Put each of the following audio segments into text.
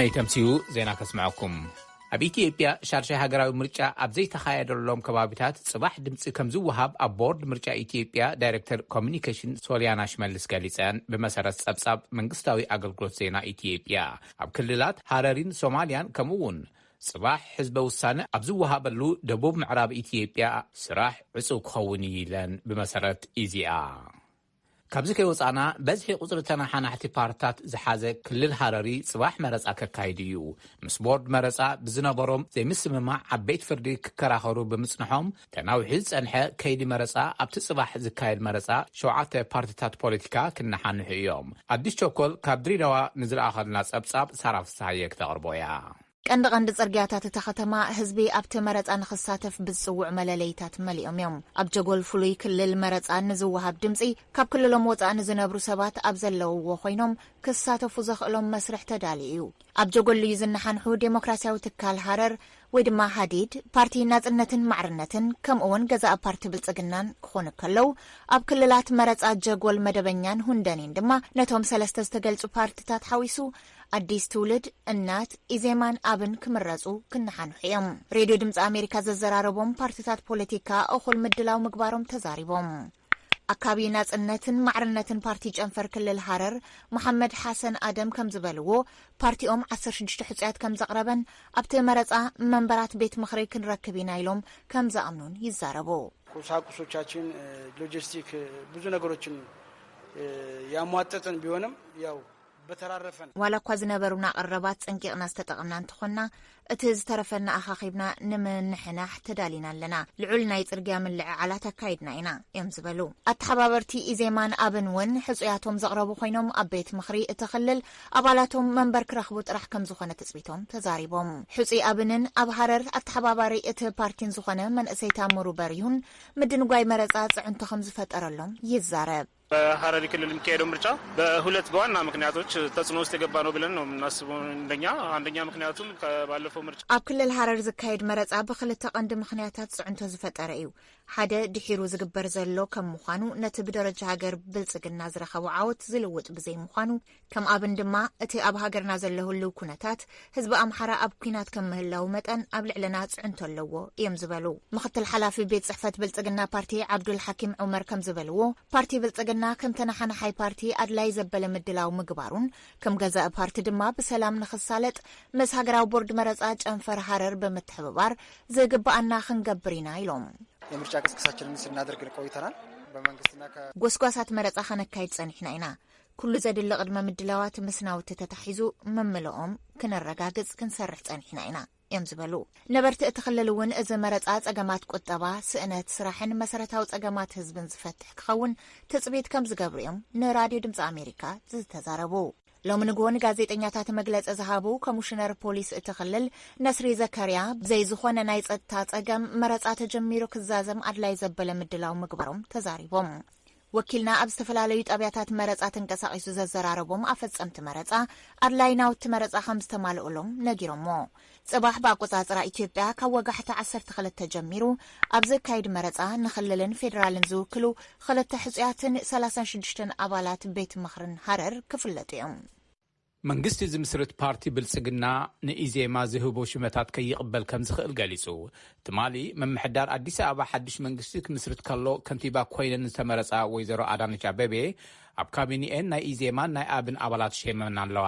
ነይተምስዩ ዜና ከስምዐኩም። ኣብ ኢትዮጵያ ሻድሻይ ሃገራዊ ምርጫ ኣብ ዘይተኻየደሎም ከባቢታት ጽባሕ ድምጺ ከም ዝወሃብ ኣብ ቦርድ ምርጫ ኢትዮጵያ ዳይሬክተር ኮሚኒኬሽን ሶልያና ሽመልስ ገሊጸን። ብመሰረት ጸብጻብ መንግስታዊ ኣገልግሎት ዜና ኢትዮጵያ፣ ኣብ ክልላት ሃረሪን ሶማልያን ከምኡ እውን ጽባሕ ህዝበ ውሳነ ኣብ ዝወሃበሉ ደቡብ ምዕራብ ኢትዮጵያ ስራሕ ዕጹው ክኸውን እዩ ኢለን። ብመሰረት ኢዜኣ። ካብዚ ከይወጻና፣ በዝሒ ቁጽሪ ተናሓናሕቲ ፓርትታት ዝሓዘ ክልል ሃረሪ ጽባሕ መረጻ ከካይድ እዩ። ምስ ቦርድ መረጻ ብዝነበሮም ዘይምስምማዕ ኣብ ቤት ፍርዲ ክከራኸሩ ብምጽንሖም፣ ተናዊሑ ዝጸንሐ ከይዲ መረጻ ኣብቲ ጽባሕ ዝካየድ መረጻ ሸውዓተ ፓርትታት ፖለቲካ ክነሓንሑ እዮም። ኣዲስ ቸኮል ካብ ድሬዳዋ ንዝለኣኸልና ጸብጻብ ሳራ ፍስሃየ ክተቕርቦ እያ። ቀንዲ ቀንዲ ጽርግያታት እታ ከተማ ህዝቢ ኣብቲ መረጻ ንኽሳተፍ ብዝጽውዑ መለለይታት መሊኦም እዮም። ኣብ ጀጎል ፍሉይ ክልል መረጻ ንዝወሃብ ድምጺ ካብ ክልሎም ወጻኢ ንዝነብሩ ሰባት ኣብ ዘለውዎ ኮይኖም ክሳተፉ ዘኽእሎም መስርሕ ተዳልዩ እዩ። ኣብ ጀጎል እዩ ዝነሓንሑ ዴሞክራሲያዊ ትካል ሃረር ወይ ድማ ሃዲድ፣ ፓርቲ ናጽነትን ማዕርነትን ከምኡ እውን ገዛእ ፓርቲ ብልጽግናን ክኾኑ ከለዉ፣ ኣብ ክልላት መረጻ ጀጎል መደበኛን ሁንደኔን ድማ ነቶም ሰለስተ ዝተገልጹ ፓርትታት ሓዊሱ ኣዲስ ትውልድ፣ እናት፣ ኢዜማን ኣብን ክምረጹ ክነሓንሑ እዮም። ሬድዮ ድምጺ ኣሜሪካ ዘዘራረቦም ፓርትታት ፖለቲካ እኹል ምድላው ምግባሮም ተዛሪቦም። ኣካቢ ናጽነትን ማዕርነትን ፓርቲ ጨንፈር ክልል ሃረር መሓመድ ሓሰን ኣደም ከም ዝበልዎ፣ ፓርቲኦም ዓሰርተ ሽዱሽተ ሕጹያት ከም ዘቕረበን ኣብቲ መረጻ መንበራት ቤት ምኽሪ ክንረክብ ኢና ኢሎም ከም ዝኣምኑን ይዛረቡ። ቁሳቁሶቻችን፣ እ፣ ሎጂስቲክ፣ እ፣ ብዙ ነገሮችን፣ እ፣ ያሟጠጥን ቢሆንም ያው በተራረፈን ዋላ እኳ ዝነበሩና ቀረባት ጸንቂቕና ዝተጠቐምና እንተኾንና፣ እቲ ዝተረፈና ኣኻኺብና ንምንሕናሕ ተዳሊና ኣለና። ልዑል ናይ ጽርግያ ምልዕዓላት ኣካይድና ኢና እዮም ዝበሉ። ኣተሓባበርቲ ኢዜማን ኣብን እውን ሕጹያቶም ዘቕረቡ ኮይኖም፣ ኣብ ቤት ምኽሪ እቲ ክልል ኣባላቶም መንበር ክረኽቡ ጥራሕ ከም ዝኾነ ትጽቢቶም ተዛሪቦም። ሕጹይ ኣብንን ኣብ ሃረር ኣተሓባባሪ እቲ ፓርቲን ዝኾነ መንእሰይ ታምሩ በሪሁን ምድንጓይ መረጻ ጽዕንቶ ከም ዝፈጠረሎም ይዛረብ። በሀረሪ ክልል የሚካሄደው ምርጫ በሁለት በዋና ምክንያቶች ተጽዕኖ ውስጥ የገባ ነው ብለን ነው የምናስበው። እንደኛ አንደኛ ምክንያቱም ከባለፈው ምርጫ ኣብ ክልል ሃረር ዝካየድ መረጻ ብክልተ ቀንዲ ምኽንያታት ጽዕንቶ ዝፈጠረ እዩ። ሓደ ድሒሩ ዝግበር ዘሎ ከም ምዃኑ፣ ነቲ ብደረጃ ሃገር ብልጽግና ዝረኸቦ ዓወት ዝልውጥ ብዘይ ምዃኑ፣ ከም ኣብን ድማ እቲ ኣብ ሃገርና ዘሎ ህልው ኩነታት ህዝቢ ኣምሓራ ኣብ ኲናት ከም ምህላው መጠን ኣብ ልዕልና ጽዕንቶ ኣለዎ እዮም ዝበሉ። ምኽትል ሓላፊ ቤት ጽሕፈት ብልጽግና ፓርቲ ዓብዱል ሓኪም ዑመር ከም ዝበልዎ፣ ፓርቲ ብልጽግና ከም ተነሓናሓይ ፓርቲ ኣድላይ ዘበለ ምድላው ምግባሩን ከም ገዛኢ ፓርቲ ድማ ብሰላም ንኽሳለጥ ምስ ሃገራዊ ቦርድ መረጻ ጨንፈር ሃረር ብምትሕብባር ዝግብኣና ክንገብር ኢና ኢሎም። የምርጫ ቅስቀሳችንን ስናደርግ ቆይተናል። በመንግስትና ከ ጎስጓሳት መረጻ ከነካይድ ጸኒሕና ኢና። ኩሉ ዘድሊ ቅድመ ምድላዋት ምስ ናውቲ ተታሒዙ ምምልኦም ክነረጋግጽ ክንሰርሕ ጸኒሕና ኢና እዮም ዝበሉ። ነበርቲ እቲ ክልል እውን እዚ መረጻ ጸገማት ቁጠባ፣ ስእነት ስራሕን መሰረታዊ ጸገማት ህዝብን ዝፈትሕ ክኸውን ትጽቢት ከም ዝገብሩ እዮም ንራድዮ ድምጺ ኣሜሪካ ዝተዛረቡ። ሎሚ ንግሆ ንጋዜጠኛታት መግለጺ ዝሃቡ ኮሚሽነር ፖሊስ እቲ ክልል ነስሪ ዘከርያ፣ ብዘይ ዝኾነ ናይ ጸጥታ ጸገም መረጻ ተጀሚሩ ክዛዘም ኣድላይ ዘበለ ምድላው ምግባሮም ተዛሪቦም። ወኪልና ኣብ ዝተፈላለዩ ጣብያታት መረጻ ተንቀሳቒሱ ዘዘራረቦም ኣፈጸምቲ መረጻ ኣድላይ ናውቲ መረጻ ከም ዝተማልኡሎም ነጊሮሞ። ጽባሕ ብኣቆጻጽራ ኢትዮጵያ ካብ ወጋሕቲ ዓሰርተ ክልተ ጀሚሩ ኣብ ዝካየድ መረጻ ንክልልን ፌዴራልን ዝውክሉ ክልተ ሕጹያትን ሰላሳን ሽዱሽተን ኣባላት ቤት ምኽርን ሃረር ክፍለጡ እዮም። መንግስቲ ዝምስርት ፓርቲ ብልጽግና ንኢዜማ ዝህቦ ሽመታት ከይቕበል ከም ዝኽእል ገሊጹ። ትማሊ ምምሕዳር ኣዲስ ኣበባ ሓድሽ መንግስቲ ክምስርት ከሎ ከንቲባ ኮይነን ዝተመረጻ ወይዘሮ ኣዳነች ኣቤቤ ኣብ ካቢኒኤን ናይ ኢዜማን ናይ ኣብን ኣባላት ሸይመን ኣለዋ።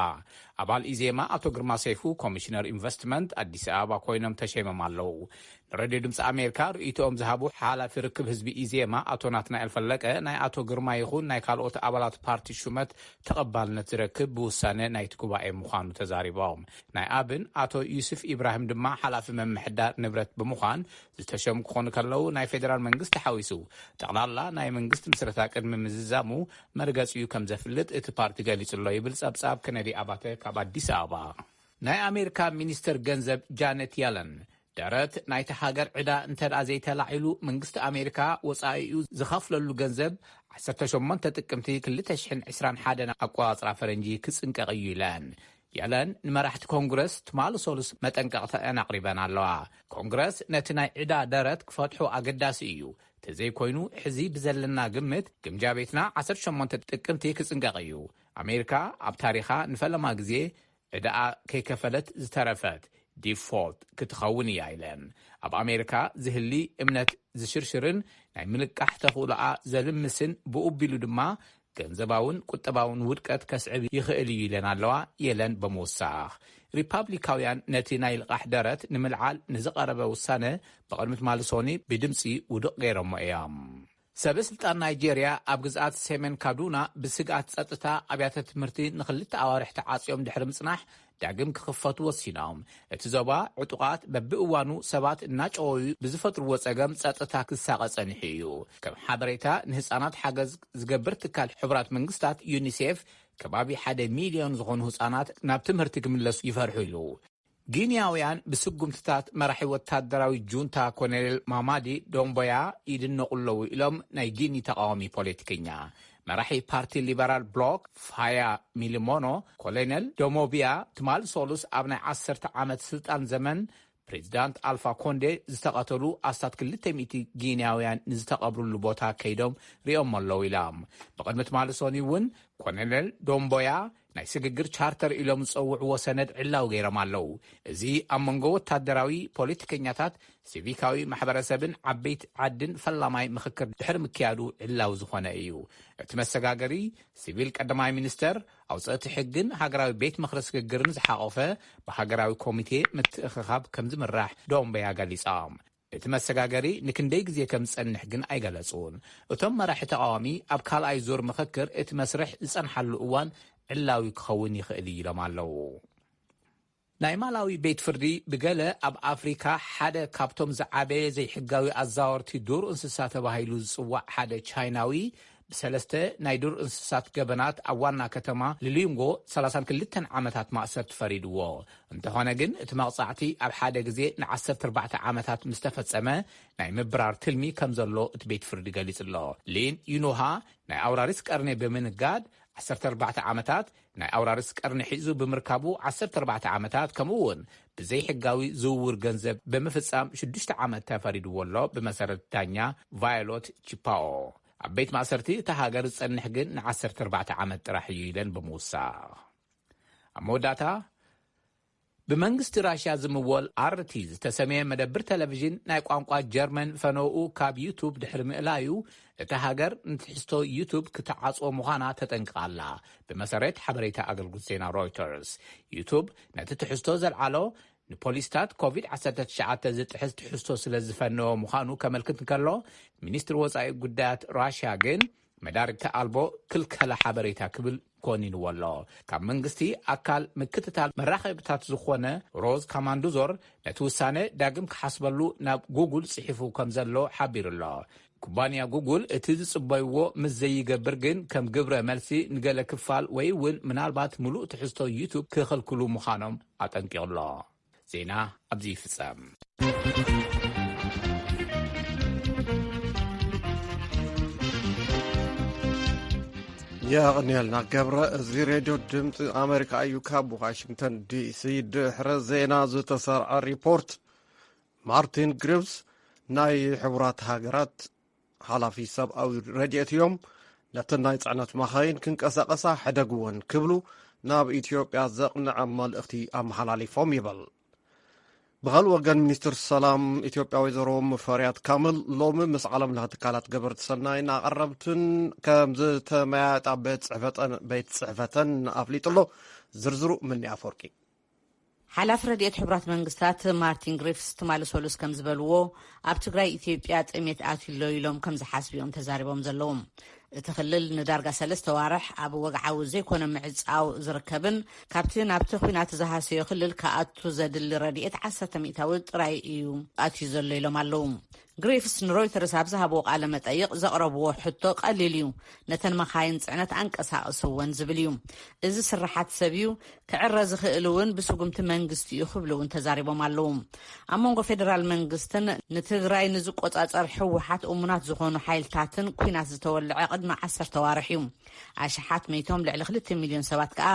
ኣባል ኢዜማ ኣቶ ግርማ ሰይፉ ኮሚሽነር ኢንቨስትመንት ኣዲስ ኣበባ ኮይኖም ተሸይሞም ኣለዉ። ንሬድዮ ድምፂ ኣሜሪካ ርእይቶኦም ዝሃቡ ሓላፊ ርክብ ህዝቢ ኢዜማ ኣቶ ናትናኤል ፈለቀ፣ ናይ ኣቶ ግርማ ይኹን ናይ ካልኦት ኣባላት ፓርቲ ሹመት ተቐባልነት ዝረክብ ብውሳነ ናይቲ ጉባኤ ምዃኑ ተዛሪቦም። ናይ ኣብን ኣቶ ዩስፍ ኢብራሂም ድማ ሓላፊ ምምሕዳር ንብረት ብምዃን ዝተሸሙ ክኾኑ ከለዉ፣ ናይ ፌዴራል መንግስቲ ሓዊሱ ጠቕላላ ናይ መንግስቲ ምስረታ ቅድሚ ምዝዛሙ መርገጺኡ ከም ዘፍልጥ እቲ ፓርቲ ገሊጹ ኣሎ ይብል ጸብጻብ ከነዲ ኣባተ ካብ ኣዲስ ኣበባ። ናይ ኣሜሪካ ሚኒስተር ገንዘብ ጃነት ያለን፣ ደረት ናይቲ ሃገር ዕዳ እንተ ደኣ ዘይተላዒሉ፣ መንግስቲ ኣሜሪካ ወጻኢኡ ዝኸፍለሉ ገንዘብ ዓሰርተ ሸሞንተ ጥቅምቲ ክልተ ሽሕን ዕስራን ሓደን ኣቆጻጽራ ፈረንጂ ክጽንቀቕ እዩ ኢለን። የለን ንመራሕቲ ኮንግረስ ትማሊ ሰሉስ መጠንቀቕተአን ኣቕሪበን ኣለዋ። ኮንግረስ ነቲ ናይ ዕዳ ደረት ክፈትሖ ኣገዳሲ እዩ። ተዘይኮይኑ፣ ሕዚ ብዘለና ግምት፣ ግምጃ ቤትና ዓሰርተ ሸሞንተ ጥቅምቲ ክጽንቀቕ እዩ። ኣሜሪካ ኣብ ታሪኻ ንፈለማ ግዜ ዕዳኣ ከይከፈለት ዝተረፈት ዲፎልት ክትኸውን እያ ኢለን። ኣብ ኣሜሪካ ዝህሊ እምነት ዝሽርሽርን ናይ ምንቃሕ ተኽእሎኣ ዘልምስን ብኡቢሉ ድማ ገንዘባውን ቁጠባውን ውድቀት ከስዕብ ይኽእል እዩ ኢለን ኣለዋ የለን ብምውሳኽ። ሪፓብሊካውያን ነቲ ናይ ልቓሕ ደረት ንምልዓል ንዝቐረበ ውሳነ ብቕድሚ ትማሊ ሶኒ ብድምፂ ውድቕ ገይሮሞ እዮም። ሰበ ስልጣን ናይጄርያ ኣብ ግዝኣት ሰሜን ካዱና ብስግኣት ጸጥታ ኣብያተ ትምህርቲ ንኽልተ ኣዋርሕ ተዓጽዮም ድሕሪ ምጽናሕ ዳግም ክኽፈቱ ወሲኖም። እቲ ዞባ ዕጡቓት በብእዋኑ ሰባት እናጨወዩ ብዝፈጥርዎ ጸገም ጸጥታ ክሳቐ ጸኒሑ እዩ። ከም ሓበሬታ ንህጻናት ሓገዝ ዝገብር ትካል ሕቡራት መንግስታት ዩኒሴፍ ከባቢ ሓደ ሚልዮን ዝኾኑ ህጻናት ናብ ትምህርቲ ክምለሱ ይፈርሑ ኢሉ። ጊንያውያን ብስጉምትታት መራሒ ወታደራዊ ጁንታ ኮሎኔል ማማዲ ዶምቦያ ይድነቑ ኣለዉ ኢሎም ናይ ጊኒ ተቃዋሚ ፖለቲከኛ። መራሒ ፓርቲ ሊበራል ብሎክ ፋያ ሚሊሞኖ ኮሎኔል ዶሞቢያ ትማል ሶሉስ ኣብ ናይ ዓሰርተ ዓመት ስልጣን ዘመን ፕሬዚዳንት ኣልፋ ኮንዴ ዝተቐተሉ ኣስታት ክልተ ሚእቲ ጊንያውያን ንዝተቐብሩሉ ቦታ ከይዶም ሪኦም ኣለዉ ኢሎም። ብቕድሚ ትማሊ ሶኒ እውን ኮሎኔል ዶምቦያ ናይ ስግግር ቻርተር ኢሎም ዝጸውዕዎ ሰነድ ዕላው ገይሮም ኣለዉ። እዚ ኣብ መንጎ ወታደራዊ ፖለቲከኛታት፣ ሲቪካዊ ማሕበረሰብን ዓበይቲ ዓድን ፈላማይ ምኽክር ድሕሪ ምክያዱ ዕላው ዝኾነ እዩ። እቲ መሰጋገሪ ሲቪል ቀዳማይ ሚኒስተር፣ ኣውፀእቲ ሕግን ሃገራዊ ቤት ምኽሪ ስግግርን ዝሓቆፈ ብሃገራዊ ኮሚቴ ምትእኽኻብ ከም ዝምራሕ ዶምበያ ገሊጻ። እቲ መሰጋገሪ ንክንደይ ግዜ ከም ዝጸንሕ ግን ኣይገለጹን። እቶም መራሒ ተቃዋሚ ኣብ ካልኣይ ዙር ምኽክር እቲ መስርሕ ዝጸንሓሉ እዋን ዕላዊ ክኸውን ይኽእል እዩ ኢሎም ኣለዉ። ናይ ማላዊ ቤት ፍርዲ ብገለ ኣብ ኣፍሪካ ሓደ ካብቶም ዝዓበየ ዘይሕጋዊ ኣዛወርቲ ዱር እንስሳ ተባሂሉ ዝጽዋዕ ሓደ ቻይናዊ ብሰለስተ ናይ ዱር እንስሳት ገበናት ኣብ ዋና ከተማ ሊሊንጎ ሰላሳን ክልተን ዓመታት ማእሰርቲ ፈሪድዎ። እንተኾነ ግን እቲ መቕጻዕቲ ኣብ ሓደ ግዜ ን ዓሰርተ ኣርባዕተ ዓመታት ምስ ተፈጸመ ናይ ምብራር ትልሚ ከም ዘሎ እቲ ቤት ፍርዲ ገሊጹ ኣሎ። ሊን ዩኖሃ ናይ ኣውራሪስ ቀርኒ ብምንጋድ ዓሰርተ ኣርባዕተ ዓመታት፣ ናይ ኣውራሪስ ቀርኒ ሒዙ ብምርካቡ ዓሰርተ ኣርባዕተ ዓመታት፣ ከምኡ እውን ብዘይሕጋዊ ዝውውር ገንዘብ ብምፍጻም ሽዱሽተ ዓመት ተፈሪድዎ ኣሎ። ብመሰረት ዳኛ ቫዮሎት ቺፓኦ ኣብ ቤት ማእሰርቲ እታ ሃገር ዝጸንሕ ግን ን ዓሰርተ ኣርባዕተ ዓመት ጥራሕ እዩ ኢለን ብምውሳኽ። ኣብ መወዳእታ ብመንግስቲ ራሽያ ዝምወል ኣርቲ ዝተሰመየ መደብር ቴሌቪዥን ናይ ቋንቋ ጀርመን ፈነውኡ ካብ ዩቱብ ድሕሪ ምእላዩ እታ ሃገር ንትሕዝቶ ዩቱብ ክትዓጽዎ ምዃና ተጠንቅቓ ኣላ። ብመሰረት ሓበሬታ ኣገልግሎት ዜና ሮይተርስ፣ ዩቱብ ነቲ ትሕዝቶ ዘልዓሎ ንፖሊስታት ኮቪድ ዓሰርተ ትሽዓተ ዝጥሕስ ትሕዝቶ ስለ ዝፈነወ ምዃኑ ከመልክት እንከሎ፣ ሚኒስትሪ ወጻኢ ጉዳያት ራሽያ ግን መዳርግቲ ኣልቦ ክልከላ ሓበሬታ ክብል ኮኒንዎ ኣሎ። ካብ መንግስቲ ኣካል ምክትታል መራኸብታት ዝኾነ ሮዝ ካማንዱዞር ነቲ ውሳነ ዳግም ክሓስበሉ ናብ ጉጉል ጽሒፉ ከም ዘሎ ሓቢሩ ኣሎ። ኩባንያ ጉጉል እቲ ዝጽበይዎ ምስ ዘይገብር ግን ከም ግብረ መልሲ ንገለ ክፋል ወይ እውን ምናልባት ምሉእ ትሕዝቶ ዩቱብ ክኽልክሉ ምዃኖም ኣጠንቂቑ ኣሎ። ዜና ኣብዚ ይፍጸም። የቕንየልና ገብረ። እዚ ሬድዮ ድምፂ ኣሜሪካ እዩ። ካብ ዋሽንግተን ዲሲ ድሕሪ ዜና ዝተሰርዐ ሪፖርት፣ ማርቲን ግሪቭስ ናይ ሕቡራት ሃገራት ሓላፊ ሰብኣዊ ረድኤት እዮም። ነተን ናይ ጽዕነት መኻይን ክንቀሳቐሳ ሕደግወን ክብሉ ናብ ኢትዮጵያ ዘቕንዐ መልእኽቲ ኣመሓላሊፎም ይብል። ብኻልእ ወገን ሚኒስትር ሰላም ኢትዮጵያ ወይዘሮ ሙፈሪያት ካምል ሎሚ ምስ ዓለም ለኸ ትካላት ገበርቲ ሰናይን ኣቐረብትን ከም ዝተመያየጣ ቤት ጽሕፈተን ኣፍሊጡ ኣሎ። ዝርዝሩ ምኒ ኣፈወርቂ። ሓላፊ ረድኤት ሕቡራት መንግስታት ማርቲን ግሪፍስ ትማሊ ሰሉስ ከም ዝበልዎ፣ ኣብ ትግራይ ኢትዮጵያ ጥሜት ኣትዩ ኣሎ ኢሎም ከም ዝሓስቡ እዮም ተዛሪቦም ዘለዉ። እቲ ክልል ንዳርጋ ሰለስተ ዋርሕ ኣብ ወግዓዊ ዘይኮነ ምዕጻው ዝርከብን ካብቲ ናብቲ ኲናት ዝሃሰዮ ክልል ክኣቱ ዘድሊ ረድኤት ዓሰርተ ሚእታዊ ጥራይ እዩ ኣትዩ ዘሎ ኢሎም ኣለዉ። ግሪፍስ ንሮይተርስ ኣብ ዝሃብዎ ቃለ መጠይቕ ዘቕረብዎ ሕቶ ቀሊል እዩ። ነተን መኻይን ጽዕነት ኣንቀሳቕስወን ዝብል እዩ። እዚ ስርሓት ሰብ እዩ፣ ክዕረ ዝኽእል እውን ብስጉምቲ መንግስቲ እዩ ክብሉ እውን ተዛሪቦም ኣለዉ። ኣብ መንጎ ፌደራል መንግስትን ንትግራይ ንዝቆጻጸር ህወሓት እሙናት ዝኾኑ ሓይልታትን ኲናት ዝተወልዐ ቅድሚ ዓሰርተ ዋርሕ እዩ። ኣሽሓት መይቶም ልዕሊ ክልተ ሚልዮን ሰባት ከኣ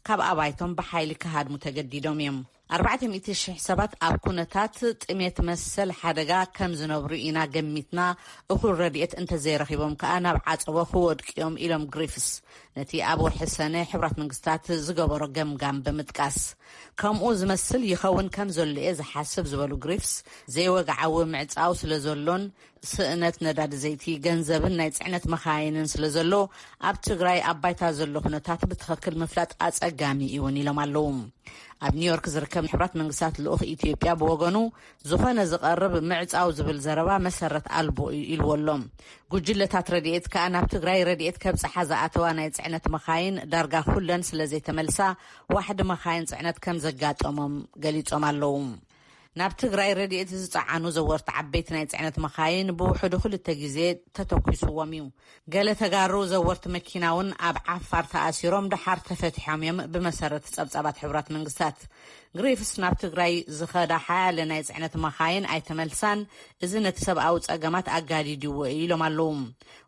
ካብ ኣባይቶም ብሓይሊ ክሃድሙ ተገዲዶም እዮም። ኣርባዕተ ሚእቲ ሽሕ ሰባት ኣብ ኩነታት ጥሜት መሰል ሓደጋ ከም ዝነብሩ ኢና ገሚትና፣ እኹል ረድኤት እንተዘይረኺቦም ከኣ ናብ ዓጸቦ ክወድቁ እዮም ኢሎም ግሪፍስ። ነቲ ኣብ ወርሒ ሰነ ሕቡራት መንግስታት ዝገበሮ ገምጋም ብምጥቃስ፣ ከምኡ ዝመስል ይኸውን ከም ዘሎ እየ ዝሓስብ ዝበሉ ግሪፍስ፣ ዘይወግዓዊ ምዕጻው ስለ ዘሎን ስእነት ነዳዲ ዘይቲ፣ ገንዘብን ናይ ጽዕነት መኻይንን ስለ ዘሎ፣ ኣብ ትግራይ ኣብ ባይታ ዘሎ ኩነታት ብትኽክል ምፍላጥ ኣጸጋሚ እዩ እውን ኢሎም ኣለዉ። ኣብ ኒውዮርክ ዝርከብ ሕቡራት መንግስታት ልኡኽ ኢትዮጵያ ብወገኑ፣ ዝኾነ ዝቐርብ ምዕጻው ዝብል ዘረባ መሰረት ኣልቦ እዩ ኢልዎ ኣሎ። ጉጅለታት ረድኤት ከኣ ናብ ትግራይ ረድኤት ከብጽሓ ዝኣተዋ ናይ ጽዕነት መኻይን ዳርጋ ኩለን ስለ ዘይተመልሳ፣ ዋሕዲ መኻይን ጽዕነት ከም ዘጋጠሞም ገሊጾም ኣለዉ። ናብ ትግራይ ረድኤት ዝጸዓኑ ዘወርቲ ዓበይቲ ናይ ጽዕነት መኻይን ብውሕዱ ክልተ ግዜ ተተኲስዎም እዩ። ገለ ተጋሩ ዘወርቲ መኪና እውን ኣብ ዓፋር ተኣሲሮም ደሓር ተፈቲሖም እዮም፣ ብመሰረት ጸብጻባት ሕቡራት መንግስታት። ግሪፍስ ናብ ትግራይ ዝኸዳ ሓያለ ናይ ጽዕነት መኻይን ኣይተመልሳን፣ እዚ ነቲ ሰብኣዊ ጸገማት ኣጋዲድዎ እዩ ኢሎም ኣለዉ።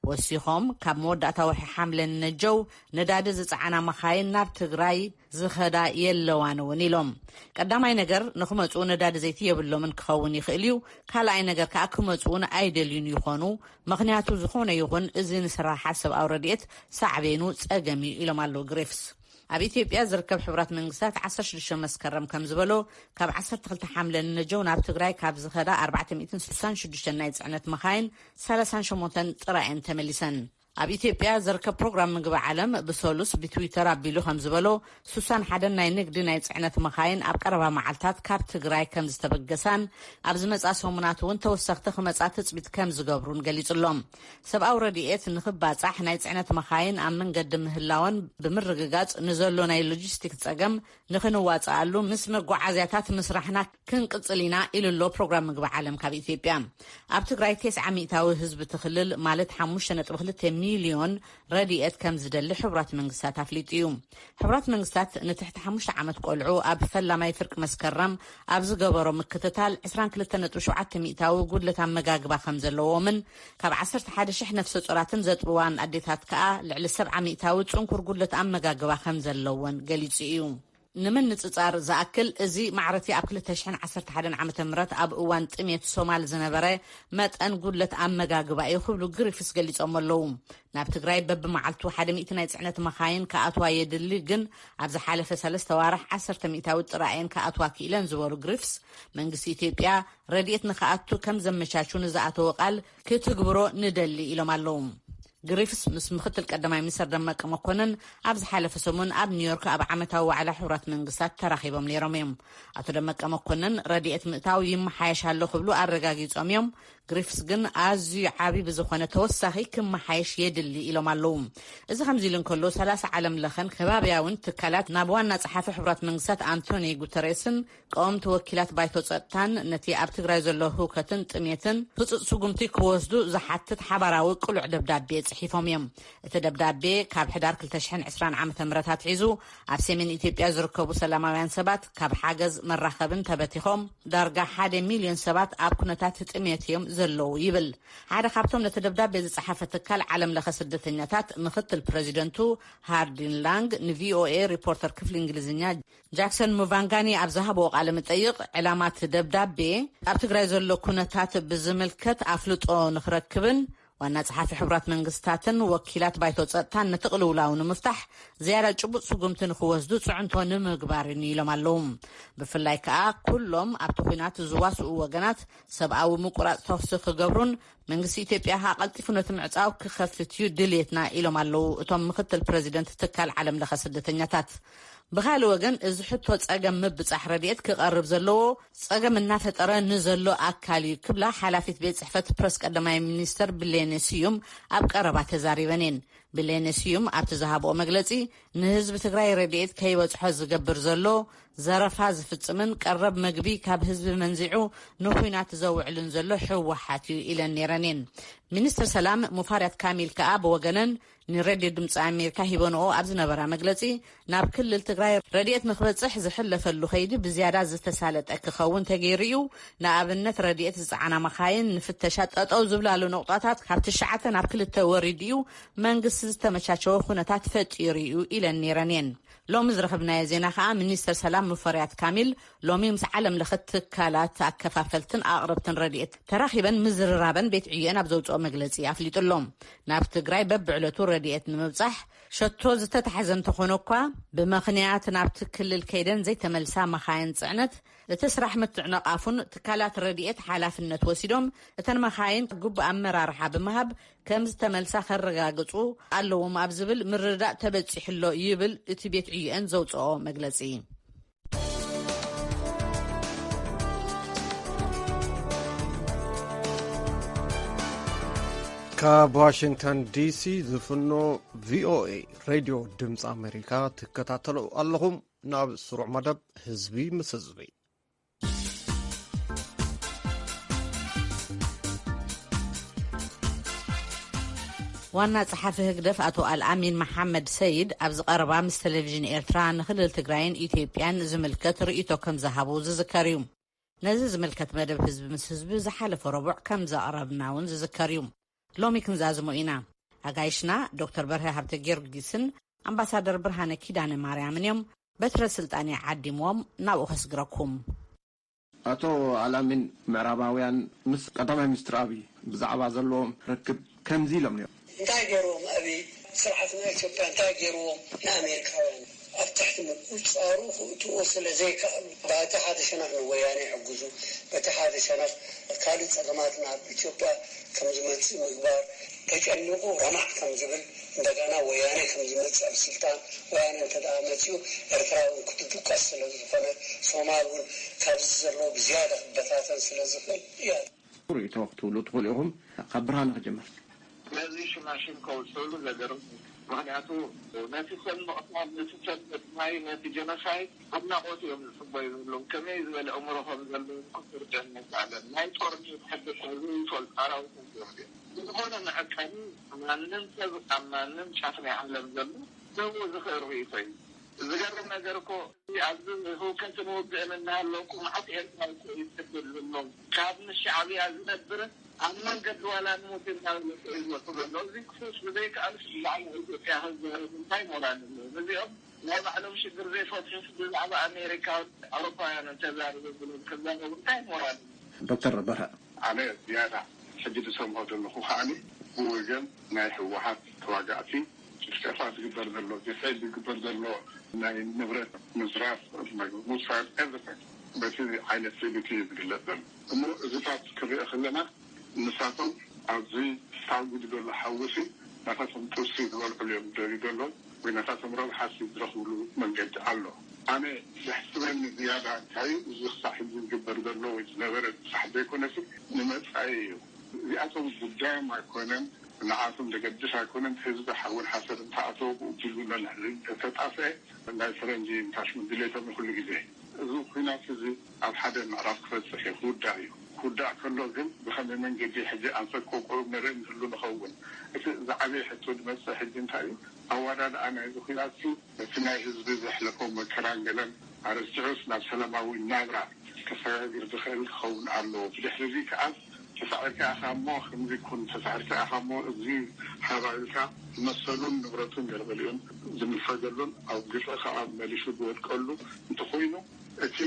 ወሲኾም፣ ካብ መወዳእታ ወርሒ ሓምለ ንነጀው ነዳዲ ዝጸዓና መኻይን ናብ ትግራይ ዝኸዳ የለዋን እውን ኢሎም። ቀዳማይ ነገር፣ ንክመጽኡ ነዳዲ ዘይቲ የብሎምን ክኸውን ይኽእል እዩ። ካልኣይ ነገር ከኣ፣ ክመጽኡ እውን ኣይደልዩን ይኾኑ። ምኽንያቱ፣ ዝኾነ ይኹን እዚ ንስራሓት ሰብኣዊ ረድኤት ሳዕቤኑ ጸገም እዩ ኢሎም ኣለዉ ግሪፍስ። ኣብ ኢትዮጵያ ዝርከብ ሕቡራት መንግስታት ዓሰርተ ሽዱሽተ መስከረም ከም ዝበሎ፣ ካብ ዓሰርተ ክልተ ሓምለ ንነጀው ናብ ትግራይ ካብ ዝኸዳ ኣርባዕተ ሚእትን ስሳን ሽዱሽተን ናይ ጽዕነት መኻይን፣ ሰላሳን ሸሞንተን ጥራየን ተመሊሰን። ኣብ ኢትዮጵያ ዝርከብ ፕሮግራም ምግቢ ዓለም ብሰሉስ ብትዊተር ኣቢሉ ከም ዝበሎ፣ ስሳን ሓደን ናይ ንግዲ ናይ ጽዕነት መኻይን ኣብ ቀረባ መዓልታት ካብ ትግራይ ከም ዝተበገሳን፣ ኣብ ዝመጻ ሰሙናት እውን ተወሰኽቲ ክመጻ ትጽቢት ከም ዝገብሩን ገሊጹ ኣሎ። ሰብኣዊ ረድኤት ንኽባጻሕ ናይ ጽዕነት መኻይን ኣብ መንገዲ ምህላወን ብምርግጋጽ፣ ንዘሎ ናይ ሎጂስቲክስ ጸገም ንኽንዋጽኣሉ፣ ምስ መጓዓዝያታት ምስራሕና ክንቅጽል ኢና ኢሉ ኣሎ ፕሮግራም ምግቢ ዓለም ካብ ኢትዮጵያ። ኣብ ትግራይ ተስዓ ሚእታዊ ህዝቢ እቲ ክልል፣ ማለት ሓሙሽተ ነጥቢ ክልተ ሚልዮን፣ ረድኤት ከም ዝደሊ ሕቡራት መንግስታት ኣፍሊጡ እዩ። ሕቡራት መንግስታት ንትሕቲ ሓሙሽተ ዓመት ቆልዑ ኣብ ፈላማይ ፍርቂ መስከረም ኣብ ዝገበሮ ምክትታል፣ ዕስራን ክልተ ነጥቢ ሸውዓተ ሚእታዊ ጉድለት ኣመጋግባ ከም ዘለዎምን፣ ካብ ዓሰርተ ሓደ ሽሕ ነፍሰ ጾራትን ዘጥብዋን ኣዴታት ከኣ ልዕሊ ሰብዓ ሚእታዊ ጽንኩር ጉድለት ኣመጋግባ ከም ዘለወን ገሊጹ እዩ። ንምንጽጻር ዝኣክል፣ እዚ ማዕረቲ ኣብ ክልተ ሽሕን ዓሰርተ ሓደን ዓመተ ምህረት ኣብ እዋን ጥሜት ሶማል ዝነበረ መጠን ጉድለት ኣመጋግባ እዩ ክብሉ ግሪፍስ ገሊጾም ኣለዉ። ናብ ትግራይ በብመዓልቱ ሓደ ሚእቲ ናይ ጽዕነት መኻይን ክኣትዋ የድሊ፣ ግን ኣብ ዝሓለፈ ሰለስተ ዋርሕ ዓሰርተ ሚእታዊ ጥራይ እየን ክኣትዋ ክኢለን ዝበሉ ግሪፍስ፣ መንግስቲ ኢትዮጵያ ረድኤት ንክኣቱ ከም ዘመቻቹ ንዝኣተወ ቃል ክትግብሮ ንደሊ ኢሎም ኣለዉ። ግሪፍስ ምስ ምክትል ቀዳማይ ሚኒስትር ደመቀ መኮንን ኣብ ዝሓለፈ ሰሙን ኣብ ኒውዮርክ ኣብ ዓመታዊ ዋዕላ ሕቡራት መንግስታት ተራኺቦም ነይሮም እዮም። ኣቶ ደመቀ መኮንን ረድኤት ምእታው ይመሓየሽ ኣሎ ክብሉ ኣረጋጊጾም እዮም። ግሪፍስ ግን ኣዝዩ ዓቢ ብዝኾነ ተወሳኺ ክመሓየሽ የድሊ ኢሎም ኣለዉ። እዚ ከምዚ ኢሉ እንከሎ፣ ሰላሳ ዓለም ለኸን ከባብያውን ትካላት ናብ ዋና ጸሓፊ ሕቡራት መንግስታት ኣንቶኒ ጉተሬስን ቀወምቲ ወኪላት ባይቶ ጸጥታን ነቲ ኣብ ትግራይ ዘሎ ህውከትን ጥሜትን ህጹጽ ስጉምቲ ክወስዱ ዝሓትት ሓባራዊ ቅሉዕ ደብዳቤ ጽሒፎም እዮም። እቲ ደብዳቤ፣ ካብ ሕዳር ክልተ ሽሕን ዕስራን ዓመተ ምህረት ኣትሒዙ ኣብ ሰሜን ኢትዮጵያ ዝርከቡ ሰላማውያን ሰባት ካብ ሓገዝ መራኸብን ተበቲኾም፣ ዳርጋ ሓደ ሚልዮን ሰባት ኣብ ኩነታት ጥሜት እዮም ዘለዉ ይብል። ሓደ ካብቶም ነቲ ደብዳቤ ዝጸሓፈ ትካል ዓለም ለኸ ስደተኛታት፣ ምክትል ፕረዚደንቱ ሃርዲን ላንግ ንቪኦኤ ሪፖርተር ክፍሊ እንግሊዝኛ ጃክሰን ሙቫንጋኒ ኣብ ዝሃብዎ ቃለ መጠይቕ፣ ዕላማ እቲ ደብዳቤ ኣብ ትግራይ ዘሎ ኩነታት ብዝምልከት ኣፍልጦ ንኽረክብን ዋና ጸሓፊ ሕቡራት መንግስታትን ወኪላት ባይቶ ጸጥታን ነቲ ቅልውላው ንምፍታሕ ዝያዳ ጭቡጥ ስጉምቲ ንኽወስዱ ጽዕንቶ ንምግባርን ኢሎም ኣለዉ። ብፍላይ ከኣ ኩሎም ኣብቲ ኲናት ዝዋስኡ ወገናት ሰብኣዊ ምቁራጽ ተኹሲ ክገብሩን መንግስቲ ኢትዮጵያ ከኣ ቀልጢፉ ነቲ ምዕጻው ክኸፍት እዩ ድልየትና ኢሎም ኣለዉ እቶም ምክትል ፕረዚደንት ትካል ዓለም ለኸ ስደተኛታት። ብኻልእ ወገን፣ እዚ ሕቶ ጸገም ምብጻሕ ረድኤት ክቐርብ ዘለዎ ጸገም እናፈጠረ ንዘሎ ኣካል እዩ ክብላ ሓላፊት ቤት ጽሕፈት ፕረስ ቀዳማይ ሚኒስተር ብሌነ ስዩም ኣብ ቀረባ ተዛሪበን እየን። ብሌነ ስዩም ኣብቲ ዝሃብኦ መግለጺ፣ ንህዝቢ ትግራይ ረድኤት ከይበጽሖ ዝገብር ዘሎ፣ ዘረፋ ዝፍጽምን ቀረብ መግቢ ካብ ህዝቢ መንዚዑ ንኹናት ዘውዕልን ዘሎ ህወሓት እዩ ኢለን ነይረን እየን። ሚኒስትር ሰላም ሙፋሪያት ካሚል ከኣ ብወገነን ንሬድዮ ድምፂ ኣሜሪካ ሂበንኦ ኣብ ዝነበራ መግለፂ፣ ናብ ክልል ትግራይ ረድኤት ንክበፅሕ ዝሕለፈሉ ከይዲ ብዝያዳ ዝተሳለጠ ክኸውን ተገይሩ እዩ። ንኣብነት፣ ረድኤት ዝፀዓና መኻይን ንፍተሻ ጠጠው ዝብላሉ ነቑጣታት ካብ ትሽዓተ ናብ ክልተ ወሪዱ እዩ። መንግስቲ ዝተመቻቸወ ኩነታት ፈጢሩ እዩ ኢለን ነይረን እየን። ሎሚ ዝረኸብናዮ ዜና ከኣ፣ ሚኒስተር ሰላም ሙፈሪያት ካሚል ሎሚ ምስ ዓለም ለኸ ትካላት ኣከፋፈልትን ኣቕረብትን ረድኤት ተራኺበን ምዝርራበን ቤት ዕዮአን ኣብ ዘውፅኦ መግለፂ ኣፍሊጡ ኣሎ። ናብ ትግራይ በብዕለቱ ረድኤት ንምብፃሕ ሸቶ ዝተታሕዘ እንተኾነ እኳ፣ ብምኽንያት ናብቲ ክልል ከይደን ዘይተመልሳ መኻይን ፅዕነት እቲ ስራሕ ምትዕንቓፉን ትካላት ረድኤት ሓላፍነት ወሲዶም እተን መኻይን ግቡእ ኣመራርሓ ብምሃብ ከም ዝተመልሳ ከረጋግፁ ኣለዎም ኣብ ዝብል ምርድዳእ ተበፂሑ ኣሎ ይብል እቲ ቤት ዕዮአን ዘውፅኦ መግለፂ። ካብ ዋሽንግተን ዲሲ ዝፍኖ ቪኦኤ ሬድዮ ድምፂ ኣሜሪካ ትከታተሉ ኣለኹም። ናብ ስሩዕ መደብ ህዝቢ ምስ ህዝቢ። ዋና ጸሓፊ ህግደፍ ኣቶ ኣልኣሚን መሓመድ ሰይድ ኣብዚ ቀረባ ምስ ቴሌቪዥን ኤርትራ ንክልል ትግራይን ኢትዮጵያን ዝምልከት ርእይቶ ከም ዝሃቡ ዝዝከር እዩ። ነዚ ዝምልከት መደብ ህዝቢ ምስ ህዝቢ ዝሓለፈ ረቡዕ ከም ዘቕረብና እውን ዝዝከር እዩ። ሎሚ ክንዛዝሞ ኢና። ኣጋይሽና ዶክተር በርሀ ሃብተ ጊዮርጊስን ኣምባሳደር ብርሃነ ኪዳነ ማርያምን እዮም። በትረ ስልጣን ይዓዲምዎም፣ ናብኡ ከስግረኩም። ኣቶ ኣላሚን፣ ምዕራባውያን ምስ ቀዳማይ ሚኒስትር ኣብይ ብዛዕባ ዘለዎም ርክብ ከምዚ ኢሎም ነይሮም። እንታይ ገይርዎም ኣብይ? ስርዓት ናይ ኢትዮጵያ እንታይ ገይርዎም ንኣሜሪካውያን? ኣብ ትሕቲ ምቁጽጻሩ ክእትዎ ስለ ዘይከኣሉ፣ በቲ ሓደ ሸነኽ ንወያነ ይሕግዙ፣ በቲ ሓደ ሸነኽ ካልእ ጸገማት ናብ ኢትዮጵያ ከም ዝመጽእ ምግባር፣ ተጨኒቑ ረማዕ ከም ዝብል፣ እንደገና ወያነ ከም ዝመጽእ ኣብ ስልጣን፣ ወያነ እንተ ደኣ መጺኡ ኤርትራ እውን ክትድቀስ ስለ ዝኾነ፣ ሶማል እውን ካብዚ ዘለዎ ብዝያዳ ክበታተን ስለ ዝኽእል እያ። ርእይቶ ክትብሉ ትኽእሉ ኢኹም። ካብ ብርሃነ ክጅምር። ነዚ ሽማሽም ከውፅእሉ ዘገርም እዩ። ምኽንያቱ ነቲ ሰብ ምቕታል፣ ነቲ ሰብ ምጥማይ፣ ነቲ ጀኖሳይድ ኣድናቖት እዮም ዝፅበዩ ዘለዉ። ከመይ ዝበለ ኣእምሮ ከም ዘለዎም ክፍርደን ኣይከኣለን። ናይ ጦርነት ሕጊ ካብ ዘይፈልጡ ኣራዊታት እዮም እዚኦም። ብዝኾነ መዐቀኒ ማንም ሰብ ኣብ ማንም ጫፍ ናይ ዓለም ዘሎ ክህቦ ዝኽእል ርእይቶ እዩ። ዝገርም ነገር እኮ ኣብዚ ህውከትን ውግእን እናሃለወ እኮ መዓት ኤርትራዊ እኮ እዩ ዝስደድ ዘሎ። ካብ ምስ ሻዕብያ ዝነብር ኣብ መንገዲ ዋላ ንሞት እናበለ እኮ እዩ ዝወጽእ ዘሎ። እዚ ክፍውስ ብዘይከኣልስ ብዛዕባ ኢትዮጵያ ክዛረብ እንታይ ሞራል ኣለዎ? ነዚኦም ናይ ባዕሎም ሽግር ዘይፈትሑስ ብዛዕባ ኣሜሪካን ኣውሮፓውያንን ተዛረቡ ብሎም ክዛረቡ እንታይ ሞራል ኣለዎ? ዶክተር በርሀ። ኣነ ዝያዳ ሕጂ ዝሰምዖ ዘለኹ ከዓኒ ብወገን ናይ ህወሓት ተዋጋእቲ ጭፍጨፋ ዝግበር ዘሎ፣ ግፍዒ ዝግበር ዘሎ፣ ናይ ንብረት ምዝራፍ፣ ምውሳድ፣ ኤቭሪቲንግ በቲ ዓይነት ስእሊ እዩ ዝግለጽ ዘሎ። እሞ እዚታት ክርእ ከለና ንሳቶም ኣብዚ ታጒዱ ዘሎ ሓዊ ሲ ናታቶም ጥብሲ ዝበልዕሉ እዮም ዝደልዩ ዘለዉ ወይ ናታቶም ረብሓ ሲ ዝረኽብሉ መንገዲ ኣሎ። ኣነ ዘሕስበኒ ዝያዳ እንታይ እዩ፣ እዚ ክሳዕ ሕጂ ዝግበር ዘሎ ወይ ዝነበረ ብሳሕ ዘይኮነሲ ንመጻኢ እዩ። እዚኣቶም ጉዳዮም ኣይኮነን፣ ንዓቶም ዘገድስ ኣይኮነን። ህዝቢ ሓውን ሓሰር እንተኣተወ ብኡ ቢሉ ነንሕድሪ እንተተጣፍአ ናይ ፈረንጂ እንታሽሙ ድሌቶም እዩ ኩሉ ግዜ። እዚ ኲናት እዚ ኣብ ሓደ ምዕራፍ ክበጽሕ እዩ፣ ክውዳእ እዩ። ክውዳእ ከሎ ግን ብኸመይ መንገዲ ሕጂ ኣንፈት ቆርቆሩ ንርኢ ንህሉ ንኸውን። እቲ ዝዓበየ ሕቶ ዝመጽእ ሕጂ እንታይ እዩ? ኣወዳድኣ ናይዚ ኲናት እቲ ናይ ህዝቢ ዘሕለፎ መከራን ገለን ኣረሲዑስ ናብ ሰላማዊ ናብራ ከሰጋግር ዝኽእል ክኸውን ኣለዎ። ብድሕሪ እዚ ከኣ ተሳዒርካ ኢኻ እሞ ከምዚ ኩን፣ ተሳዒርካ ኢኻ እሞ እዚ ሃባ ኢልካ መሰሉን ንብረቱን ገለመሊኡን ዝንፈገሉን ኣብ ግፍዒ ከኣ መሊሱ ዝወድቀሉ እንተኾይኑ እቲ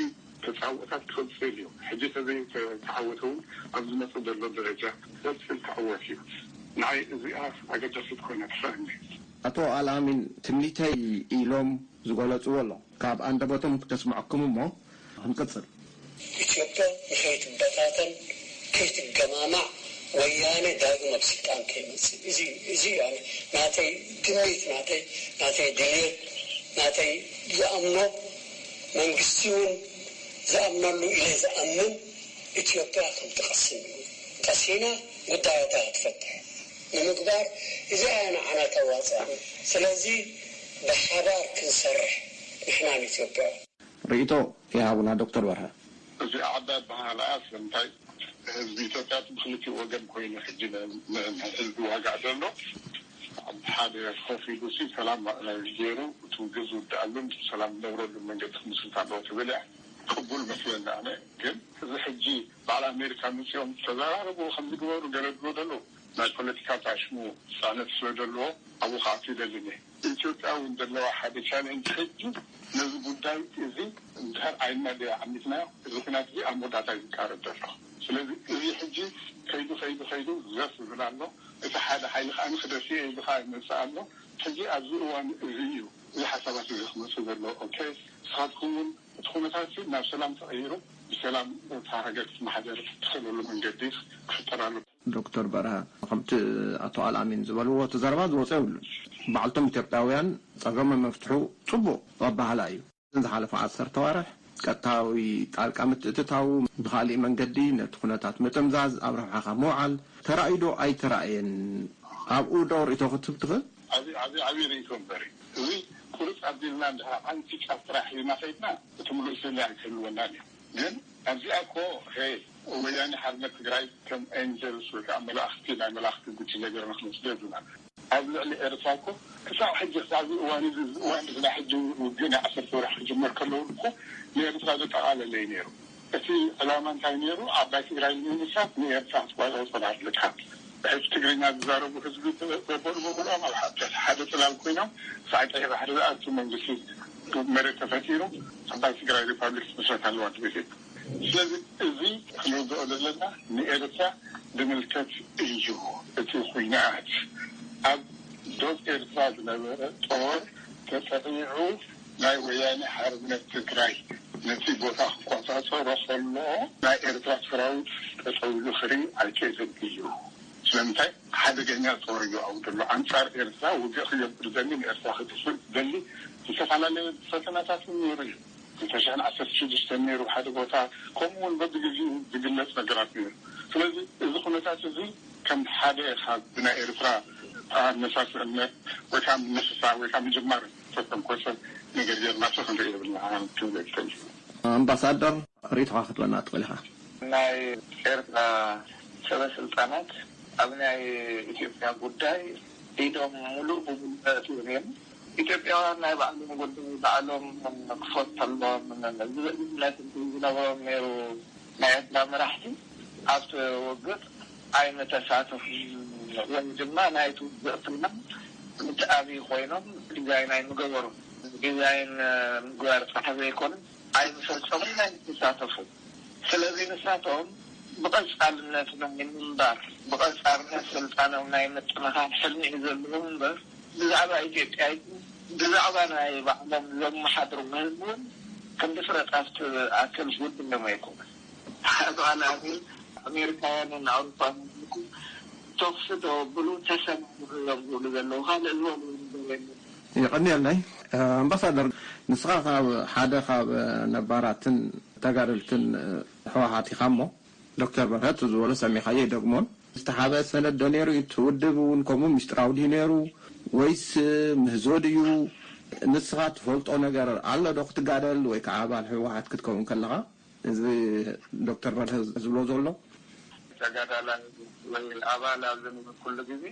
ተጻወታት ክቕጽል እዩ። ሕጂ ተዘይተዓወተ እውን ኣብ ዝመጽእ ዘሎ ደረጃ ክቐጽል ክዕወት እዩ። ንዓይ እዚኣ ኣገዳሲት ኮይና ትስኣኒ። ኣቶ ኣልኣሚን ትምኒተይ ኢሎም ዝገለጽዎ ኣሎ። ካብ ኣንደበቶም ክተስምዐኩም እሞ ክንቅጽል። ኢትዮጵያ ንኸይትበታተን ከይትገማማዕ ወያነ ዳግም ኣብ ስልጣን ከይመጽእ። እዚ፣ እዚ እዩ ኣነ ናተይ ግምት፣ ናተይ፣ ናተይ ድልየት፣ ናተይ ዝኣምኖ፣ መንግስቲ እውን ዝኣምነሉ ኢለ ዝኣምን ኢትዮጵያ ከም ትቐስን እዩ። ቀሲና ጉዳያታ ክትፈትሕ ንምግባር እዚኣ እያ ንዓና ተዋፅኣና። ስለዚ ብሓባር ክንሰርሕ ንሕና ንኢትዮጵያ። ርእይቶ ይሃቡና ዶክተር በርሀ። እዚ ዓባይ በሃልኣስ እንታይ ህዝቢ ኢትዮጵያ ብክልቲኡ ወገን ኮይኑ ሕጂ ን-፣ ን-፣ ንህዝቢ ዋጋዕ ዘሎ ኣብ ሓደ ኮፍ ኢሉ ሲ ሰላም ገይሩ እቲ ውግእ ዝውድኣሉን ሰላም ዝነብረሉ መንገዲ ክምስርት ኣለዎ ትብል እያ። ቅቡል መስለኒ ኣነ። ግን እዚ ሕጂ በዓል ኣሜሪካ መፂኦም ተዘራረቡ ከምዚ ግበሩ ገለ ዝብሉ ዘለዉ ናይ ፖለቲካ ጣሽሙ ፃነት ስለ ዘለዎ ኣብኡ ክኣቱ ይደልን እየ። ኢትዮጵያ እውን ዘለዋ ሓደ ቻሌንጅ ሕጂ ነዚ ጉዳይ እዚ እንድሕር ኣይና ደ ዓሚትናዮ እዚ ኩናት እዚ ኣብ መወዳእታ እዩ ዝቃረብ ዘሎ። ስለዚ እዚ ሕጂ ከይዱ ከይዱ ከይዱ ዘፍ ይብል ኣሎ። እቲ ሓደ ሓይሊ ከዓ ንክደፊኦ ኢሉ ከዓ ይመፅእ ኣሎ። ሕጂ ኣብዚ እዋን እዚ እዩ እዚ ሓሳባት እዚ ክመፅእ ዘለዎ። ኦኬ፣ ንስኻትኩም እውን እቲ ኩነታት ናብ ሰላም ተቐይሩ ብሰላም እታ ሃገር ክትመሓደር ትኽእለሉ መንገዲ ክፍጠር ኣሎ። ዶክተር በርሀ፣ ከምቲ ኣቶ ኣልኣሚን ዝበልዎ እቲ ዘረባ ዝወፀ የብሉን። ባዕልቶም ኢትዮጵያውያን ፀገሞም መፍትሑ ፅቡቕ ኣባህላ እዩ። ዝሓለፈ ዓሰርተ ኣዋርሕ ቀጥታዊ ጣልቃ ምትእትታው ብኻሊእ መንገዲ ነቲ ኩነታት ምጥምዛዝ ኣብ ረብሓኻ ምውዓል ተራእዩ ዶ ኣይተራእየን? ኣብኡ ዶ ርእይቶ ክትህብ ትኽእል? ዓብዪ ዓብዪ ዓብዪ ርእይቶ እምበር እዩ። እዚ ቁርፅ ኣቢልና እንድሕር ሓንቲ ጫፍ ጥራሕ ሒዝና ከይድና እቲ ምሉእ ስእሊ ኣይክህልወናን እዩ። ግን ኣብዚኣ እኮ ሄ ወያኔ ሓርነት ትግራይ ከም ኤንጀልስ ወይ ከዓ መላእኽቲ ናይ መላእኽቲ ጉጅለ ገይርና ክንወስዶ የብልናን። ኣብ ልዕሊ ኤርትራ እኮ ክሳብ ሕጂ ክሳብ እዚ እዋን እዚ እዚ እዋን እዚ ናይ ሕጂ ውግእ ናይ ዓሰርተ ወርሒ ክጅመር ከለዉ እኮ ንኤርትራ ዘጠቓለለ እዩ ነይሩ። እቲ ዕላማ እንታይ ነይሩ? ዓባይ ትግራይ ንምምስራት ንኤርትራ ክትቋጸሮ ትኽእል ኣለካ። ብሕጂ ትግርኛ ዝዛረቡ ህዝቢ በበሉ በብሎም ኣብ ሓደ ጽላል ኮይኖም ክሳዕ ቀይሕ ባሕሪ ዝኣቱ መንግስቲ መሬት ተፈጢሩ ዓባይ ትግራይ ሪፓብሊክ ትምስረት ኣለዋ ትብል። ስለዚ እዚ ክንርድኦ ዘለና ንኤርትራ ዝምልከት እዩ። እቲ ኩናት ኣብ ዶብ ኤርትራ ዝነበረ ጦር ተጠቂዑ ናይ ወያነ ሓርነት ትግራይ ነቲ ቦታ ክቆጻጸሮ ከሎ ናይ ኤርትራ ሰራዊት ጠጠው ኢሉ ክርኢ ኣይክእልን እዩ። ስለምንታይ? ሓደገኛ ጦር እዩ ኣብኡ ዘሎ። ኣንጻር ኤርትራ ውግእ ክገብር ዘሊ፣ ንኤርትራ ክጥፍእ ዘሊ ዝተፈላለዩ ፈተናታት እውን ነይሩ እዩ። ክልተ ሽሕን ዓሰርተ ሽዱሽተን ነይሩ ሓደ ቦታ፣ ከምኡ እውን በብግዜኡ ዝግለጽ ነገራት ነይሩ። ስለዚ እዚ ኩነታት እዚ ከም ሓደ ካብ ብናይ ኤርትራ ኣነሳስነት ወይ ከዓ ምንስሳ ወይ ከዓ ምጅማር ዝተተንኮሰ ነገር ጌርና ዶ ክንርኢ የብልና ክብል ይኽእል። ኣምባሳደር፣ ርእይቶኻ ክትበና ትኽእል ኢኻ። ናይ ኤርትራ ሰበ ስልጣናት ኣብ ናይ ኢትዮጵያ ጉዳይ ኢዶም ሙሉእ ብሙሉእ ኣእትዮም እዮም። ኢትዮጵያውያን ናይ ባዕሎም ጉዳይ ባዕሎም ክፈትሑ ኣለዎም ዝብል እምነት እንተዝነበሮም ነይሩ፣ ናይ ኤርትራ መራሕቲ ኣብቲ ውግእ ኣይምተሳተፉን ወይ ድማ ናይቲ ውግእ ፕላን እቲ ኣብይ ኮይኖም ዲዛይን ኣይምገበሩን። ዲዛይን ምግባር ጥራሕ ዘይኮነ ኣይምፈጸሙን ኣይምተሳተፉን። ስለዚ ንሳቶም ብቐጻልነት ናይ ምንባር፣ ብቐጻልነት ስልጣኖም ናይ ምጥንኻር ሕልሚ እዩ ዘለዎም እምበር ብዛዕባ ኢትዮጵያ ይኹን ብዛዕባ ናይ ባዕሎም ዘመሓድርዎ ህዝቢ እውን ክንዲ ፍረ ጣፍ ትኣክል ጉዳዮም ኣይኮነን። ኣቶ ኣልኣሚን ኣሜሪካውያንን ኣውሮፓውያንን ተኹሲ ተወብሉ ተሰማምዑ እዮም ዝብሉ ዘለዉ። ካልእ ዝበልዎ ነገር የለን። የቐንየለይ። ኣምባሳደር፣ ንስኻ ካብ ሓደ ካብ ነባራትን ተጋደልትን ህወሓት ኢኻ እሞ፣ ዶክተር በርሀ እቲ ዝበሎ ሰሚዕካዮ ይደግሞን። ዝተሓበ ሰነድ ዶ ነይሩ? እቲ ውድብ እውን ከምኡ ምስጢራዊ ድዩ ነይሩ ወይስ ምህዞ ድዩ? ንስኻ ትፈልጦ ነገር ኣሎ ዶ ክትጋደል ወይ ከዓ ኣባል ህወሓት ክትከውን ከለኻ? እዚ ዶክተር በርሀ ዝብሎ ዘሎ። ተጋዳላይ ወይ ኣባል ኣብ ዝነበርኩሉ ግዜ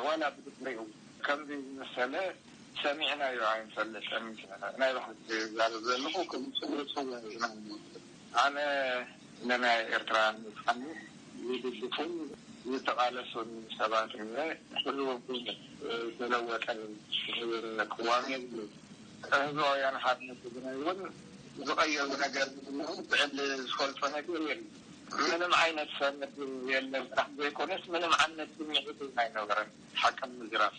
ዋላ ብድሕሪኡ ከምዚ ዝመሰለ ሰሚዕናዮ ኣይንፈልጥን። ናይ ብሓቂ ዝዛረብ ዘለኹ ከም ጽቡቅ ጽቡቅ ኢና። ኣነ ንናይ ኤርትራ ነጻነት ዝድግፉን ዝተቓለሱን ሰባት እየ። ሕዚ እውን ዝተለወጠ ቅዋም የብሉን። ህዝባውያን ሓርነት ትግራይ እውን ዝቐየሩ ነገር ምህላዉ ብዕሊ ዝፈልጦ ነገር የለን። ምንም ዓይነት ሰነድ የለን ጥራሕ ዘይኮነስ ምንም ዓይነት ስምዒት እውን ኣይነበረን። ሓቂ ንምዝራብ።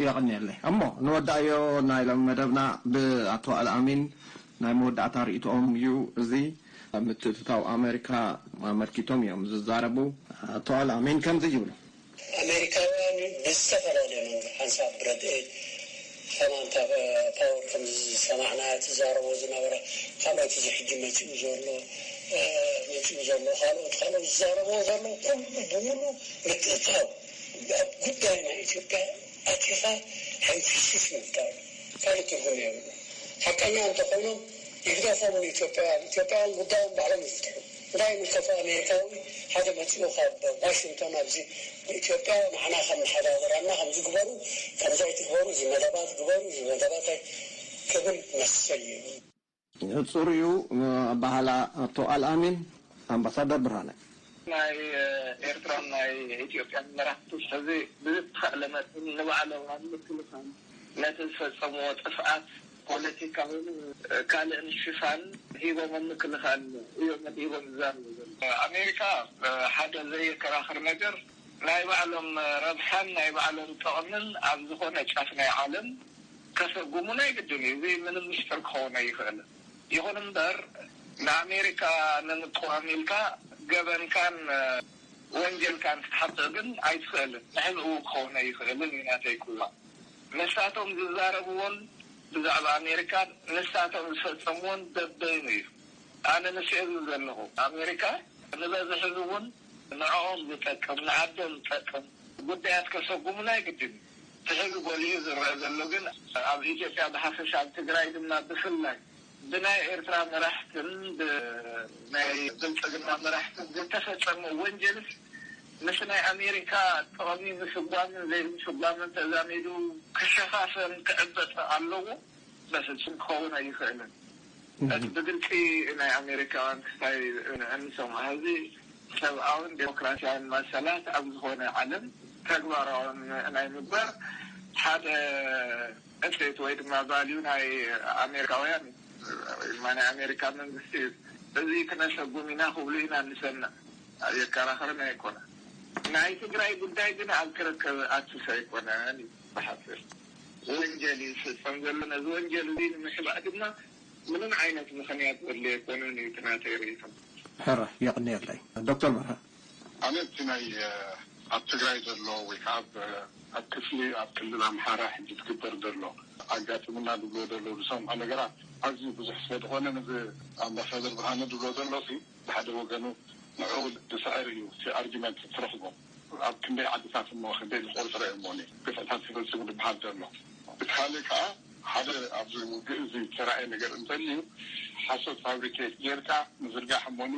የቐንየለይ። እሞ ንወዳእዮ ናይ ሎሚ መደብና ብኣቶ ኣልኣሚን ናይ መወዳእታ ርእይቶኦም እዩ። እዚ ኣብ ምትእትታው ኣሜሪካ ኣመልኪቶም እዮም ዝዛረቡ። ኣቶ ኣልኣሚን ከምዚ ይብሉ። ኣሜሪካውያን ብዝተፈላለየ መንገዲ ሓንሳብ ብረድኤት ሰማንታ ፓወር ከም ዝሰማዕና ትዛረቦ ዝነበረ ካልኦት እዚ ሕጂ መፂኡ ዘሎ እ፣ መፂኡ ዘሎ ካልኦት ካልኦት ዝዛረብዎ ዘሎ ኩሉ ብምሉ ምትእትታው ኣብ ጉዳይ ናይ ኢትዮጵያ ኣቲኻ ሕንፍሽፍሽ ምፍጣር ካልእ ትርጉም የብሉ። ሓቀኛ እንተኾይኖም ይግደፎም ንኢትዮጵያውያን። ኢትዮጵያውያን ጉዳዮም ባዕሎም ይፍትሑ። እንታይ ይምልከቶ ኣሜሪካዊ ሓደ መፂኡ ካብ ዋሽንግቶን ኣብዚ ንኢትዮጵያ ንዓና ከም መሓዳደራና ከም ዝግበሩ ከምዚ ኣይትግበሩ፣ እዚ መደባት ግበሩ፣ እዚ መደባት ኣይ-፣ ክብል መሰል የብሉ። ጽሩዩ ኣባህላ ኣቶ ኣልኣሚን። ኣምባሳደር ብርሃነ። ናይ ኤርትራን ናይ ኢትዮጵያን መራሕቲ ሕዚ ብዝተኻእለ መጠን ንባዕሎም ኣብ ምክልኻል ነቲ ዝፈጸምዎ ጥፍኣት ፖለቲካውን ካልእን ሽፋን ሂቦም ኣብ ምክልኻል እዮም መዲቦም ዝዛረቡ ዘለዉ። ኣሜሪካ ሓደ ዘየከራኽር ነገር ናይ ባዕሎም ረብሓን ናይ ባዕሎም ጥቕምን ኣብ ዝኾነ ጫፍ ናይ ዓለም ከሰጉሙ ናይ ግድን እዩ። እዚ ምንም ምስጢር ክኸውን ኣይኽእልን። ይኹን እምበር ንኣሜሪካ ንምቅዋም ኢልካ ገበንካን ወንጀልካን ክትሓብእ ግን ኣይትኽእልን። ንሕዝኡ ክኸውን ኣይኽእልን እዩ ናተይ ክዋ። ንሳቶም ዝዛረብዎን ብዛዕባ ኣሜሪካ ንሳቶም ዝፈጸምዎን በበይኑ እዩ። ኣነ ንስእሉ ዘለኹ ኣሜሪካ ንበዝሒ እውን ንዕኦም ዝጠቅም ንዓዶም ዝጠቅም ጉዳያት ከሰጉሙ ናይ ግድን እዩ። እቲ ሕዚ ጎሊሁ ዝረአ ዘሎ ግን ኣብ ኢትዮጵያ ብሓፈሻ ኣብ ትግራይ ድማ ብፍላይ ብናይ ኤርትራ መራሕትን ብናይ ብልፅግና መራሕትን ዝተፈጸመ ወንጀልስ ምስ ናይ ኣሜሪካ ጥቕሚ ምስጓምን ዘይምስጓምን ተዛሚዱ ክሸፋፈን ክዕበጥ ኣለዎ። በፍጹም ክኸውን ኣይኽእልን። እቲ ብግልፂ ናይ ኣሜሪካውያን ክስታይ እንሰምዖ ሕዚ ሰብኣውን ዴሞክራሲያውን መሰላት ኣብ ዝኾነ ዓለም ተግባራዊ ናይ ምግባር ሓደ እሴት ወይ ድማ ቫልዩ ናይ ኣሜሪካውያን ወይ ድማ ናይ ኣሜሪካ መንግስቲ እዩ። እዚ ክነሰጉም ኢና ክብሉ ኢና እንሰምዕ። የከራኸርን ኣይኮነ። ናይ ትግራይ ጉዳይ ግን ኣብ ክርክር ኣትስ ኣይኮነን እዩ ብሓፂር። ወንጀል እዩ ዝፍፀም ዘሎ። ነዚ ወንጀል እዚ ንምሕባእ ድማ ምንም ዓይነት ምኽንያት ዘድልዮ ኣይኮነን እዩ እቲ ናተይ ርእይቶ። ሕራይ የቕንየለይ። ዶክተር በርሀ። ኣነ እቲ ናይ ኣብ ትግራይ ዘሎ ወይ ከዓ ኣብ ክፍሊ ኣብ ክልል ኣምሓራ ሕጂ ትግበር ዘሎ ኣጋጥምና ዝብሎ ዘሎ ዝሰምዖ ነገራት ኣዝዩ ብዙሕ ስለ ዝኾነ ነዚ ኣምባሳደር ብርሃነ ዝብሎ ዘሎ ሲ ብሓደ ወገኑ ንዕኡ ዝስዕር እዩ እቲ ኣርጊመንት ትረኽቦ። ኣብ ክንደይ ዓድታት እሞ ክንደይ ዝቆፅረ እሞ ግፍዕታት ዝፈፅሙ ዝበሃል ዘሎ። እቲ ካልእ ከዓ ሓደ ኣብዚ ውግእ እዚ ዝተረኣየ ነገር እንተልዩ ሓሶት ፋብሪኬት ጌርካ ምዝርጋሕ እሞኒ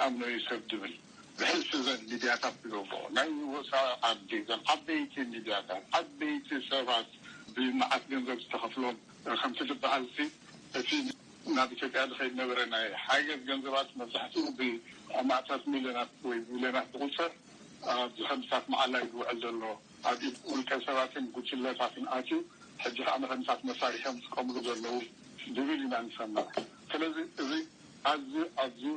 ኣምኖ እዩ ሰብ ድብል ብሕልፊ ዘን ሚድያታት ዝገብሮ ናይ ወፃኢ ዓዲ ዘን ዓበይቲ ሚድያታት ዓበይቲ ሰባት ብመዓት ገንዘብ ዝተኸፍሎም ከምቲ ዝበሃል ሲ እቲ ናብ ኢትዮጵያ ዝኸይድ ነበረ ናይ ሓገዝ ገንዘባት መብዛሕትኡ ብኣማእታት ሚልዮናት ወይ ቢልዮናት ዝቁፀር ኣብ ዝኸምሳት መዓላ እዩ ዝውዕል ዘሎ ኣብ ኢድ ውልቀ ሰባትን ጉጅለታትን ኣትዩ ሕጂ ከዓ ንኸምሳት መሳሪሖም ዝጥቀምሉ ዘለዉ ዝብል ኢና ንሰምዕ። ስለዚ እዚ ኣዝዩ ኣዝዩ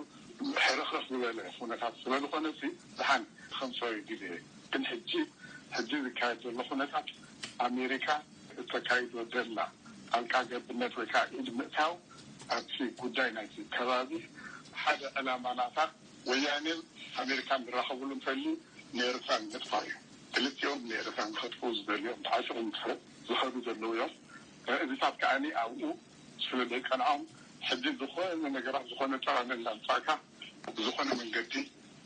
ሕርኽርኽ ዝበለ ኩነታት ስለዝኾነ ሲ ደሓን ከምሰዊ ግዜ ግን ሕጂ ሕጂ ዝካየድ ዘሎ ኩነታት ኣሜሪካ እተካይዶ ዘላ ጣልቃ ገብነት ወይ ከዓ ኢድ ምእታው ኣብቲ ጉዳይ ናይቲ ከባቢ ሓደ ዕላማ ናታ ወያኔን ኣሜሪካን ዝራኸብሉ እንተልዩ ንኤርትራ ንምጥፋእ እዩ። ክልቲኦም ንኤርትራ ንኸጥፍኡ ዝደልዮም ተዓጢቖም ዝኸዱ ዘለዉ እዮም። እዚታት ከዓኒ ኣብኡ ስለ ዘይቀንዖም ሕጂ ዝኾነ ነገራት ዝኾነ ጠቐመላ ምጻእካ ብዝኾነ መንገዲ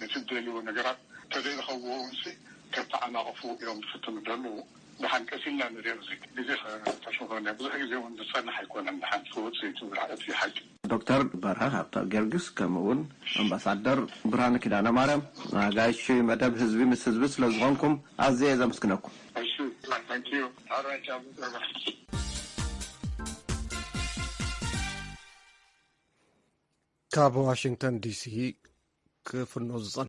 ነቲ ዝደልይዎ ነገራት ተዘይረኸብዎ እውንሲ ከተዓናቕፉ እዮም ዝፍትኑ ዘለዉ። ደሓን ቀስ ኢልና ንሪኦ እዚ ግዜ ከተሽምኾነ ብዙሕ ግዜ እውን ዝጸንሕ ኣይኮነን። ደሓን ክወፅእ እዩ እቲ ሓቂ። ዶክተር በርሀ ሃብተ ጊዮርጊስ ከምኡ እውን ኣምባሳደር ብርሃነ ኪዳነ ማርያም ኣጋይሽ መደብ ህዝቢ ምስ ህዝቢ ስለ ዝኾንኩም ኣዝየ ዘመስግነኩም። እሺ፣ thank you። ኣራቻ ካብ ዋሽንግተን ዲሲ ክፍኖ ዝጸ